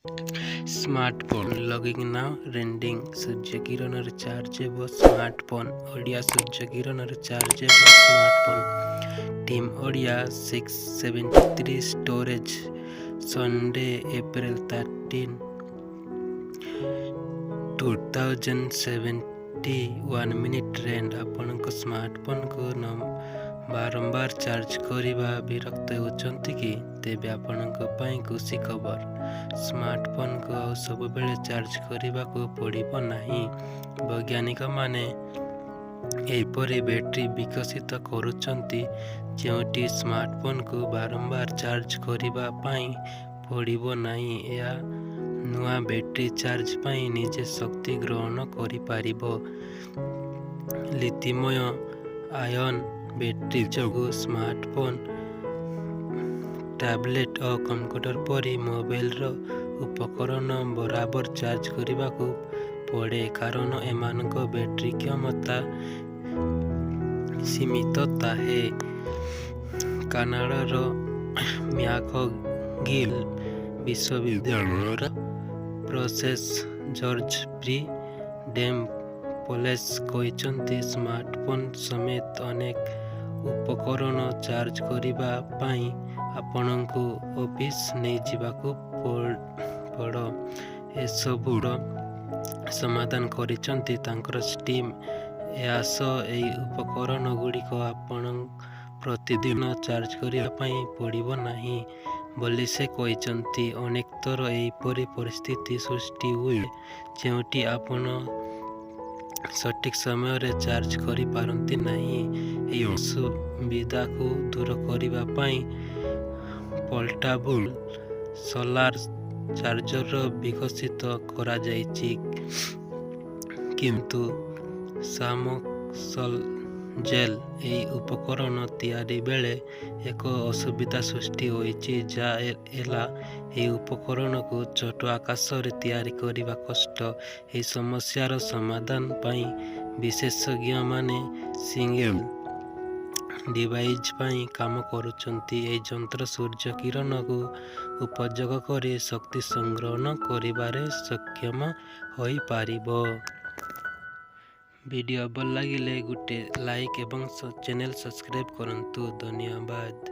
Smartphone logging now trending. ସୂର୍ଯ୍ୟ କିରଣରେ charge ହେବ smartphone. Odia ସୂର୍ଯ୍ୟ କିରଣରେ ଚାର୍ଜ ହେବ smartphone. Team Odia 673 storage, Sunday, April 13, 2071 minute trend. ଆପଣଙ୍କ ସ୍ମାର୍ଟଫୋନ୍କୁ ବାରମ୍ବାର ଚାର୍ଜ କରିବା ବିରକ୍ତ ହେଉଛନ୍ତି କି? ତେବେ ଆପଣଙ୍କ ପାଇଁ ଖୁସି ଖବର। ସ୍ମାର୍ଟଫୋନ୍କୁ ଆଉ ସବୁବେଳେ ଚାର୍ଜ କରିବାକୁ ପଡ଼ିବ ନାହିଁ। ବୈଜ୍ଞାନିକମାନେ ଏପରି ବ୍ୟାଟେରୀ ବିକଶିତ କରୁଛନ୍ତି, ଯେଉଁଠି ସ୍ମାର୍ଟଫୋନ୍କୁ ବାରମ୍ବାର ଚାର୍ଜ କରିବା ପାଇଁ ପଡ଼ିବ ନାହିଁ। ଏହା ନୂଆ ବ୍ୟାଟେରୀ ଚାର୍ଜ ପାଇଁ ନିଜେ ଶକ୍ତି ଗ୍ରହଣ କରିପାରିବ। ଲିଥିୟମ ଆୟନ ବ୍ୟାଟେରୀ ଯୋଗୁ ସ୍ମାର୍ଟଫୋନ୍, ଟ୍ୟାବଲେଟ୍ ଓ କମ୍ପ୍ୟୁଟର ପରି ମୋବାଇଲର ଉପକରଣ ବାରମ୍ବାର ଚାର୍ଜ କରିବାକୁ ପଡ଼େ, କାରଣ ଏମାନଙ୍କ ବ୍ୟାଟେରୀ କ୍ଷମତା ସୀମିତ ଥାଏ। କାନାଡ଼ାର ମ୍ୟାକଗିଲ୍ ବିଶ୍ୱବିଦ୍ୟାଳୟର ପ୍ରଫେସର ଜର୍ଜ ଡେମ୍ପୋଲେସ୍ କହିଛନ୍ତି, ସ୍ମାର୍ଟଫୋନ୍ ସମେତ ଅନେକ ଉପକରଣ ଚାର୍ଜ କରିବା ପାଇଁ ଆପଣଙ୍କୁ ଅଫିସ୍ ନେଇଯିବାକୁ ପଡ଼। ଏସବୁର ସମାଧାନ କରିଛନ୍ତି ତାଙ୍କର ଟିମ୍। ଏହାସହ ଏହି ଉପକରଣଗୁଡ଼ିକ ଆପଣ ପ୍ରତିଦିନ ଚାର୍ଜ କରିବା ପାଇଁ ପଡ଼ିବ ନାହିଁ ବୋଲି ସେ କହିଛନ୍ତି। ଅନେକ ଥର ଏପରି ପରିସ୍ଥିତି ସୃଷ୍ଟି ହୁଏ, ଯେଉଁଠି ଆପଣ ସଠିକ୍ ସମୟରେ ଚାର୍ଜ କରିପାରନ୍ତି ନାହିଁ। ଏହି ଅସୁବିଧାକୁ ଦୂର କରିବା ପାଇଁ ପୋର୍ଟାବୁଲ୍ ସୋଲାର ଚାର୍ଜର ବିକଶିତ କରାଯାଇଛି। କିନ୍ତୁ ସାମସଲଜେଲ ଏହି ଉପକରଣ ତିଆରି ବେଳେ ଏକ ଅସୁବିଧା ସୃଷ୍ଟି ହୋଇଛି, ଯାହା ହେଲା ଏହି ଉପକରଣକୁ ଛୋଟ ଆକାରରେ ତିଆରି କରିବା କଷ୍ଟ। ଏହି ସମସ୍ୟାର ସମାଧାନ ପାଇଁ ବିଶେଷଜ୍ଞମାନେ ସିଙ୍ଗଲ ଡିଭାଇଜ୍ ପାଇଁ କାମ କରୁଛନ୍ତି। ଏହି ଯନ୍ତ୍ର ସୂର୍ଯ୍ୟ କିରଣକୁ ଉପଯୋଗ କରି ଶକ୍ତି ସଂଗ୍ରହଣ କରିବାରେ ସକ୍ଷମ ହୋଇପାରିବ। ଭିଡ଼ିଓ ଭଲ ଲାଗିଲେ ଗୋଟେ ଲାଇକ୍ ଏବଂ ଚ୍ୟାନେଲ୍ ସବସ୍କ୍ରାଇବ୍ କରନ୍ତୁ। ଧନ୍ୟବାଦ।